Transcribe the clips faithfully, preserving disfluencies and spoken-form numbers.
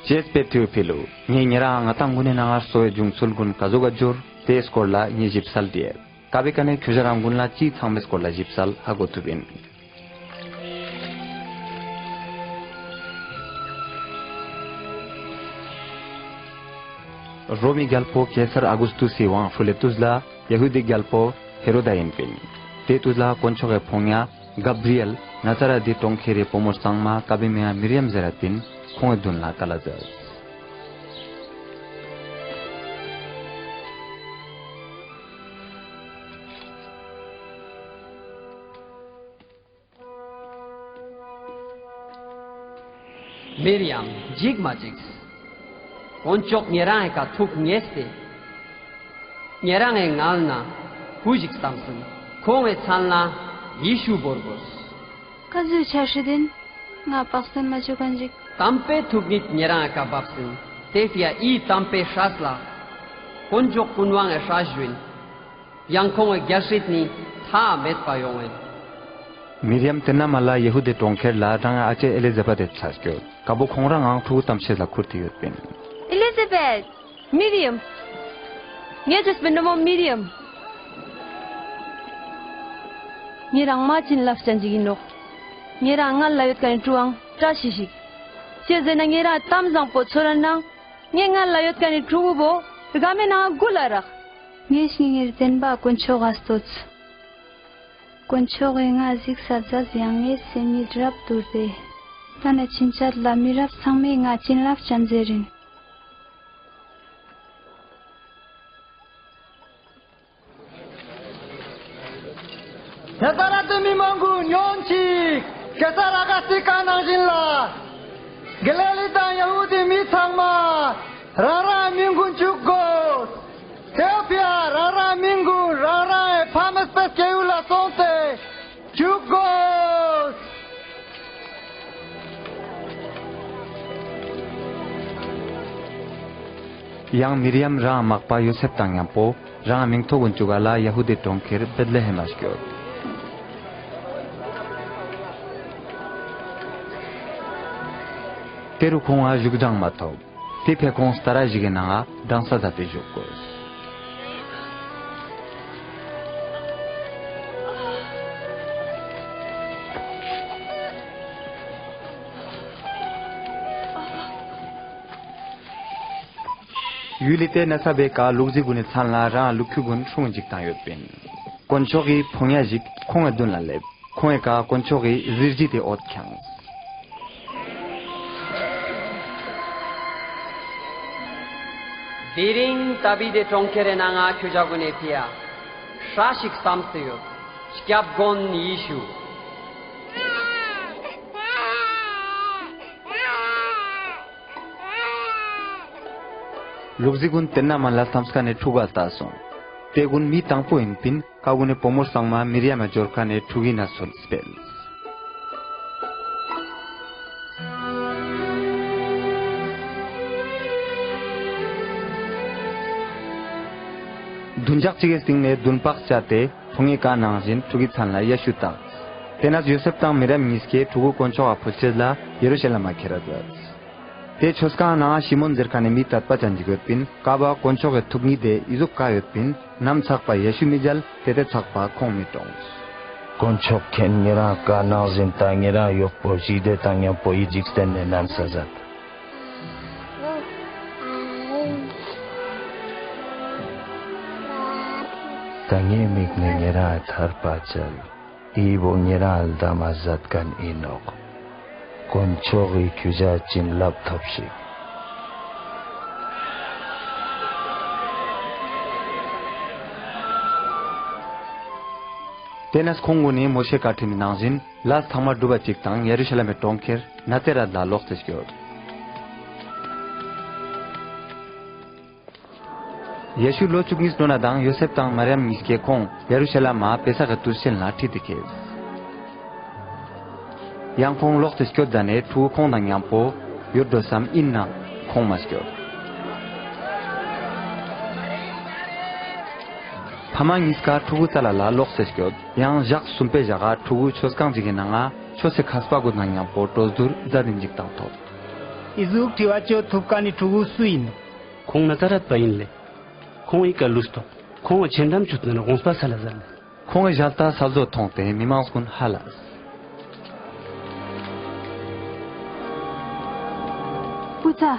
ཅེས་པའི་ཐུ་ཕི་ལུ་ངས་ཉེ་རང་ང་ཏང་གུན་ནི་ནང་ང་གསོ་བའི་འབྱུང་ཚུལ་གུན་ཀ་ཟུག་ག་འབྱོར་ཏེའི་སྐོར་ལ་ངས་ཞིབ་གསལ་དྲིས། ཀ་བོའེ་ཀ་ནེ་ཁྱོ་ཞ་རང་གུན་ལ་ཅི་ཚང་མའེ་སྐོར་ལ་ཞིབ་གསལ་ཧ་གོ་ཐུབ་ཨིན། རོ་མི་གྱལ་པོ་ཀེ་སར་ཨ་གུས་ཏུས་སི་ཝང་ཕུལ་ལེ་ཏུས་ལ་ཡ་ཧུ་དཱའེ་གྱལ་པོ་ཧེ་རོ་དཱ་ཨིན་པིན། ཏེ་ཏུས་ལ་དཀོན་མཆོག་གི་ཕོ་ཉ་གབ་རི་ཨེལ་ནཱ་ཙ་རད་དི་གྲོང་ཁྱེར་རི་བུ་མོ་སྲང་མ་ཀ་བོའེ་མིང་ང་མིར་ཡམ་ཟེར་ར་ཏིན་ཁོང་ངི་དུན་ལ་ཀལ་ལ་ཛདས། མིར་ཡམ་ཇིགས་མ་ཇིགས། དཀོན་མཆོག་ཉེ་རང་ངི་ཀ་ཐུག་ཉེས་ཏེ་ཉེ་རང་ངི་ངལ་ན་ཀུ་ཞིག་སམ་སིན་ཁོང་ངི་མཚན་ལ་ཡེ་ཤུ་བོར་གོས། ཀ་ཟུག་ཆ་ཤེས་ཏེ་ང་བག་སྟོན་མ་ཅོ་ཁན་ཞིག། ཏམ་པའེ་ཐུག་ཉིད་ཉེ་རང་ངི་ཀ་བབས་སིན་ཏེ་ཕིའ་འི་ཏམ་པའེ་སྲས་ལ་དཀོན་མཆོག་གུན་བང་ངི་སྲས་ཞུ་ཨིན། ཡང་ཁོང་ངི་གྱལ་སྲིད་ནི་ཐའ་མེད་པ་ཡོང་ཨིན། མིར་ཡམ་ཏེན་ན་མ་ལ་ཡ་ཧུ་དཱའེ་གྲོང་ཁྱེར་ལ་རང་ངི་ཨ་ཅེ་ཨེ་ལི་ཛ་བེད་དི་ཚར་སྐྱོད། ཀ་བོ་ཁོང་རང་ངང་ཕྲུ་གུ་ཏམ་ཤེས་ལ་ཁུར་ཏེ་ཡོད་པིན། ཨེ་ལི་ཛ་བེད། མིར་ཡམ། ངའེ་ཅོས་པའེ་ནོ་མོ་མིར་ཡམ། ཉེ་རང་མ་ཅིན་ལབས་ཅན་ཞིག་ཨིན་ནོག། ཉེ་རང་ངི་ངལ་ལ་ཡོད་ཁན་ནི་ཕྲུ་གུའང་ཀྲ་ཤིས་ཤིག། ཅིའ་ཟེར་ན་ཉེ་རང་ངི་ཏམ་ཟང་པོ་ཚོར་ར་ནང་ངའེ་ངལ་ལ་ཡོད་ཁན་ནི་ཕྲུ་གུ་བོ་རྒ་མའེ་ནང་ང་གུལ་ལ་རག། ངའེ་སྙིང་ངི་ཏེན་བ་དཀོན་མཆོག་ག་སྟོད། དཀོན་མཆོག་གི་ང་ཞིག་ས་ཛད་ཡང་ངའེ་སེམས་ཉིད་རབ་ཏུར་ཏེ། ཏ་ནེ་ཕྱིན་ཆད་ལ་མི་རབས་ཚང་མའེ་ང་ཅིན་ལབས་ཅན་ཟེར་ཨིན། ནཱ་ཙ་རད་དི་མི་མང་གུན་ཉོན་ཅིག། ཀེ་སར་ཨ་གུས་ཏུས་སི་ཀའ་ནང་ཞིན་ལ་ག་ལི་ལི་དང་ཡ་ཧུ་དཱའི་མི་ཚང་མ་རང་རང་ངི་མིང་གུན་ཅུག་གོས། ཏེ་ཕིའ་རང་རང་ངི་མིང་གུན་རང་རང་ངི་ཕ་མེས་པའེ་སྐྱེ་ཡུལ་ལ་སོང་སྟེ་ཅུག་གོས། ཡང་མིར་ཡམ་རང་ངི་མག་པ་ཡོ་སེབ་དང་ཉམ་པོ་རང་ངི་མིང་ཐོ་གུན་ཅུག་ག་ལ་ཡ་ཧུ་དཱའི་གྲོང་ཁྱེར་བེད་ལེ་ཧེམ་མ་སྐྱོད། ཏེ་རུ་ཁོང་ང་ཞུགས་གྲངས་མ་ཐོབ། ཏེ་ཕིའ་ཁོང་སྟ་ར་ཞིག་གི་ནང་ང་གྲངས་ས་ཛད་དེ་ཞུགས་གོས། ཡུལ་ལི་ཏེན་ན་ས་བོའེ་ཀ་ལུག་རྫི་གུན་ནི་ཚན་ལ་རང་ངི་ལུག་ཁྱུ་གུན་སྲུང་ཅིག་ཏང་ཡོད་པིན། དཀོན་མཆོག་གི་ཕོ་ཉ་ཞིག་ཁོང་ངི་དུན་ལ་ལེབས། ཁོང་ངི་ཀ་དཀོན་མཆོག་གི་རྫི་རྗིད་དི་འོད་ཁྱངས། དི་རིང་ཏ་བིད་དི་གྲོང་ཁྱེར་རི་ནང་ང་ཁྱོ་ཞ་གུན་ནི་ཕིའ་སྲས་ཤིག་སམས་ཏེ་ཡོད། སྐྱབས་གོན་ཡེ་ཤུ། ལུག་རྫི་གུན་ཏེན་ན་མ་ལ་ལྟམས་ཁན་ནི་ཕྲུ་གུའ་ལྟ་སོང་། ཏེ་གུན་མི་ཏང་པོ་ཨིན་པིན། ཀ་གུན་ནི་བུ་མོ་སྲང་མ་མིར་ཡམ་མ་ཇོར་ཁན་ནི་ཕྲུ་གུའི་ནས་སོལ་སྤེལ། དུན་ཞག་ཅིག་གི་སྟིང་ནེ་དུན་པགས་ཅད་དེ་ཕོ་ཉའེ་ཀ་ནང་ཞིན་ཕྲུ་གུའི་ཚན་ལ་ཡེ་ཤུ་ཏགས། ཏེ་ནེ་ཡོ་སེབ་དང་མིར་ཡམ་ཉིས་ཀེ་ཕྲུ་གུ་དཀོན་མཆོག་ག་ཕུལ་ཅེས་ལ་ཡེ་རུ་ཤ་ལེམ་མ་ཁྱེར་ར་ཛདས། ཏེ་ཆོས་ཁང་ནང་ང་ཤི་མོན་ཟེར་ཁན་ནི་མི་ཏད་པ་ཅན་ཞིག་ཡོད་པིན། ཀ་བོའ་དཀོན་མཆོག་གི་ཐུག་ཉིད་དི་འི་ཟུག་ཀ་ཡོད་པིན། ནམ་ཚག་པ་ཡེ་ཤུ་མི་ཇལ། ཏེ་ཏེ་ཚག་པ་ཁོང་མི་གྲོངས། དཀོན་མཆོག་ཁྱེན་ཉེ་རང་ཀ་ནང་ཞིན་ཏ་ཉེ་རང་ངི་ཡོག་པོ་ཞི་དེ་དང་ཉམ་པོ་འི་ཇིག་རྟེན་ནེ་ནན་ས་ཛད། ཏ་ངའེ་མིག་ནེ་ཉེ་རང་ངི་ཐར་པ་ཇལ། འི་བོ་ཉེ་རང་ངི་ལྡམ་མ་ཛད་ཁན་ཨིན་ནོག། དཀོན་མཆོག་གི་ཁྱོ་ཞའ་ཅིན་ལབས་ཐོབ་ཤིག། ཏེ་ནེ་ཁོང་གུན་ནི་མོ་ཤེའི་ཀའ་ཁྲིམས་ནང་ཞིན་ལས་ཐང་མ་གྲུབ་པ་ཅིག་དང་ཡེ་རུ་ཤ་ལེམ་མི་གྲོང་ཁྱེར་ནཱ་ཙེ་རད་ལ་ལོགས་ཏེ་སྐྱོད། ཡེ་ཤུ་ལོ་ཅུ་གཉིས་ལོན་ན་དང་ཡོ་སེབ་དང་མར་ཡམ་ཉིས་ཀེ་ཁོང་ཡེ་རུ་ཤ་ལེམ་མ་པེ་སག་གི་ཏུས་ཆེན་ལ་ཁྲིད་དེ་ཁྱེརས། ཡང་ཁོང་ལོགས་ཏེ་སྐྱོད་ཟ་ནེ་ཕྲུ་གུ་ཁོང་དང་ཉམ་པོ་ཡོད་འགྲོ་སམ་ཨིན་ནའང་ཁོང་མ་སྐྱོད། ཕ་མ་ཉིས་ཀ་ཕྲུ་གུ་ཙལ་ལ་ལོགས་ཏེ་སྐྱོད། ཡང་ཞག་སུམ་པའེ་ཞག་ག་ཕྲུ་གུ་ཆོས་ཁང་ཞིག་གི་ནང་ང་ཆོས་སི་ཁས་པ་གུན་དང་ཉམ་པོ་གྲོས་སྡུར་ཛད་དིན་ཅིག་ཏང་ཐོབ། འི་ཟུག་དྲི་བ་ཅོ་ཐུབ་ཁན་ནི་ཕྲུ་གུ་སུ་ཨིན་ནོག། ཁོང་ནཱ་ཛ་རད་པ་ཨིན་ལེ། ཁོང་ངི་ཀ་ལུས་ཏོག། ཁོང་ངི་ཆེན་དམ་ཆུད་ན་ན་དགོངས་པ་སལ་ལ་ཛད་ལེ། ཁོང་ངི་ཞལ་ཏ་སལ་ཟོ་ཐོང་སྟེ་མི་མང་གུན་ཧ་ལས། བུ་ཚ།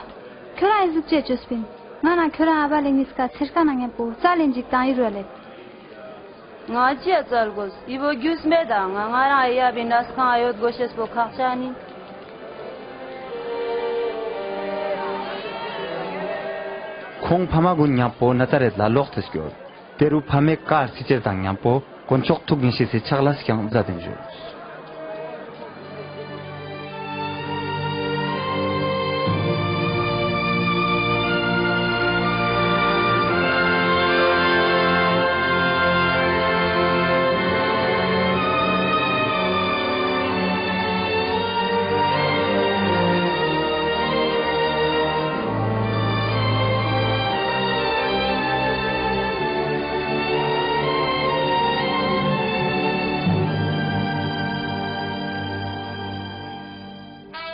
ཁྱོ་རང་འི་ཟུག་ཅོ་ཅོས་པིན། ང་ན་ཁྱོ་རང་ཨ་བ་ལེ་ཉིས་ཀ་ཚེར་ཁན་ན་ཉམ་པོ་ཙལ་ལེན་ཅིག་ཏང་ཨིན་རུ་ལེ། ང་ཅིའ་ཙལ་གོས། འི་བོ་གྱུས་མེད་ད། ང་ང་རང་ཡབ་བི་ནས་ཁང་ང་ཡོད་གོ་ཤེས་པོ་ཁག་ཅན་ཨིན། ཁོང་ཕ་མ་གུན་ཉམ་པོ་ནཱ་ཛ་རད་ལ་ལོགས་ཏེ་སྐྱོད། ཏེ་རུ་ཕ་མའེ་ཀའ་རྩི་ཅེས་དང་ཉམ་པོ་དཀོན་མཆོག་ཐུག་ཉེ་ཤེས་སི་ཕྱག་ལས་ཀྱང་ཛད་དེ་ཞུགས།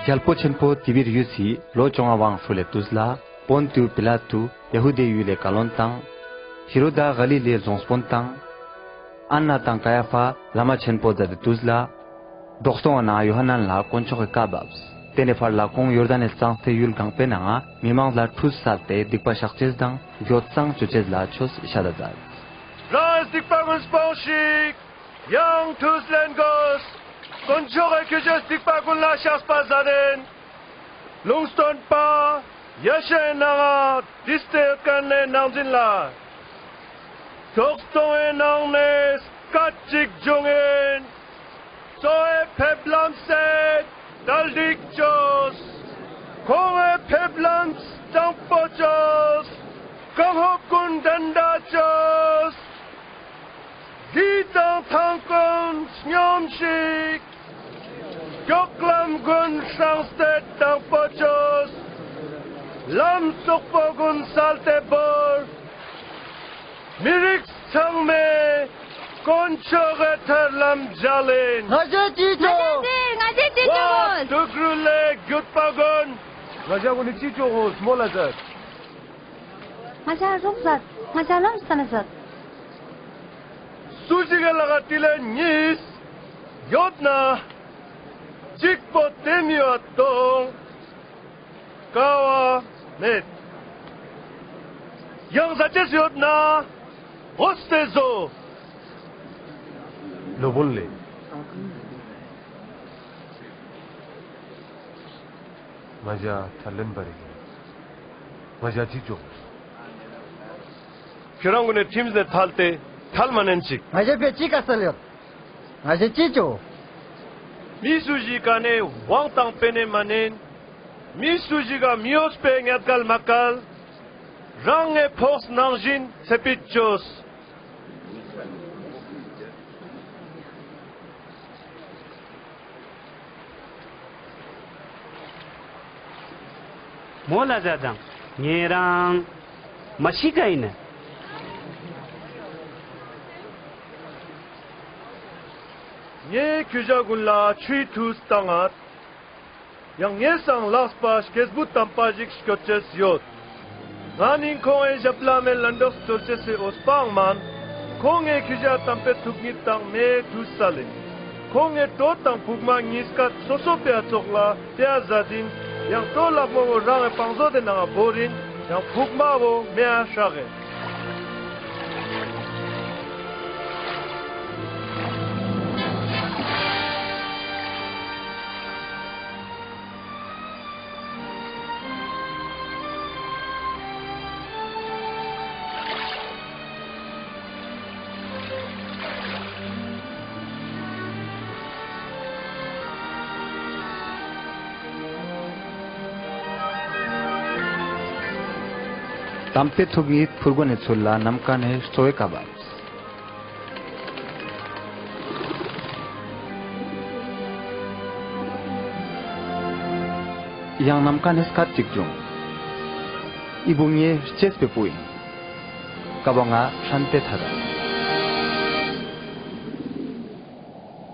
གྱལ་པོ་ཆེན་པོ་ཏི་བི་རི་ཡུ་སི་ལོ་ཅོ་ལྔ་བའང་ཧྲུལ་ལེ་ཏུས་ལ་པོན་ཏིའུ་པི་ལ་ཏུ་ཡ་ཧུ་དཱའེ་ཡུལ་ལེ་ཀ་ལོན་ཏང་། ཧི་རོ་དཱ་ག་ལི་ལེ་ཟོང་སྤོན་ཏང་། ཨན་ན་དང་ཀ་ཡ་ཕ་བླ་མ་ཆེན་པོ་ཛད་དེ་ཏུས་ལ་དོགས་སོང་བ་ན་ཡོ་ཧཱ་ནན་ལ་དཀོན་མཆོག་གི་ཀའ་བབས། ཏེ་ནེ་ཕར་ལ་ཁོང་ཡོར་དཱན་ནི་ལྩངས་ཏེ་ཡུལ་གང་པོའེ་ནང་ང་མི་མང་ལ་ཁྲུས་སལ་ཏེ་སྡིག་པ་ཤགས་ཅེས་དང་གྱོད་ཚངས་ཅོ་ཅེས་ལ་ཆོས་ཤད་ད་ཛད། རང་ངི་སྡིག་པ་གུན་སྤོངས་ཤིག། ཡང་ཁྲུས་ལེན་གོས། དཀོན་མཆོག་གི་ཁྱོ་ཞའེ་སྡིག་པ་གུན་ལ་ཤགས་པ་ཛད་དེན། ལུང་སྟོན་པ་ཡེ་ཤ་ཡའེ་ནང་ང་བྲིས་ཏེ་ཡོད་ཁན་ནི་ནང་ཞིན་ལ་དོགས་སོང་བའེ་ནང་ནེ་སྐད་ཅིག་ཇུང་ཨིན། གཙོ་བོའེ་ཕེབས་ལམ་སེ་ཏལ་ཏིག་ཅོས། ཁོང་ངི་ཕེབས་ལམ་ཏང་པོ་ཅོས། རྐང་ཧོབ་གུན་དྲན་དྲའ་ཅོས། གཞི་དང་ཐང་གུན་སྙོམས་ཤིག། ཀྱོག་ལམ་གུན་སྲངས་ཏེ་ཏང་པོ་ཅོས། ལམ་སོག་པོ་གུན་སལ་ཏེ་བོར། མི་རིགས་ཚང་མའེ་དཀོན་མཆོག་གི་ཐར་ལམ་ཇལ་ཨིན། ང་ཞའེ་ཅི་ཅོ། ང་ཞའེ་ཅི་ཅོ། ཏུག་རུ་ལེ་གྱུད་པ་གུན། ང་ཞ་གུན་ནི་ཅི་ཅོ་གོས་མོལ་ལ་ཛད། ང་ཞ་རོགས་ཛད། ང་ཞ་ལམ་སྟན་ན་ཛད། སུ་ཞིག་གི་ལག་ག་ཏི་ལེན་ཉིས་ཡོད་ན་ཅིག་པོ་ཏེ་མི་བོའ་ཏོང་། ཀ་བོའ་མེད། ཡང་ཟ་ཅེས་ཡོད་ན་འོས་ཏེ་ཟོ། ལོབ་པོན་ལེ། ང་ཞ་ཐར་ལེན་པ་རིག་ཨིན། ང་ཞ་ཅི་ཅོ། ཁྱོ་རང་གུན་ནི་ཁྲིམས་ནེ་ཐལ་ཏེ་ཐལ་མ་ནན་ཅིག། ང་ཞའེ་ཕིའ་ཅི་ཀ་སལ་ཡོད། ང་ཞའེ་ཅི་ཅོ། མི་སུ་ཞིག་ག་ནེ་ཝང་དང་པེ་ནེ་མ་ནེན། མི་སུ་ཞིག་ག་མི་འོས་པའེ་ཉེས་སྐལ་མ་ཀལ། རང་ངི་ཕོགས་ནང་ཞིན་ཚེ་ཕིད་ཅོས། མོལ་ལ་ཛད་དང་། ངའེ་རང་མ་ཤི་ཀ་ཨིན་ན། ངའེ་ཁྱོ་ཞ་གུན་ལ་ཆུའི་ཁྲུས་ཏང་ངད། ཡང་ངའེ་སང་ལགས་པ་སྐྱེས་བུ་ཏམ་པ་ཞིག་སྐྱོད་ཅེས་ཡོད། ང་ནི་ཁོང་ངི་ཞབས་ལྷམ་མི་ལན་གྲོགས་ཅོ་ཅེས་སི་འོས་པའང་མན། ཁོང་ངི་ཁྱོ་ཞའ་ཏམ་པའེ་ཐུག་ཉིད་དང་མེའི་ཁྲུས་སལ་ཨིན། ཁོང་ངི་གྲོ་དང་ཕུག་མ་ཉིས་ཀ་སོ་སོ་ཕིའ་ཙོགས་ལ་ཕིའ་ཛད་དིན། ཡང་གྲོ་ལག་མོ་བོ་རང་ངི་བང་ཟོ་དི་ནང་ང་བོར་ཨིན། ཡང་ཕུག་མ་བོ་མེའ་སྲག་ཨིན། ཏམ་པའེ་ཐུག་ཉིད་ཕུར་གོན་ནི་ཚུལ་ལ་ནམ་ཁའ་ནེ་གཙོ་བོའེ་ཀའ་བབས། ཡང་ནམ་ཁའ་ནེ་སྐད་ཅིག་ཇུང་། འི་བོ་ངའེ་ལྕེས་པའེ་བུ་ཨིན། ཀ་བོའ་ང་ཧྲན་ཏེ་ཐད་ད།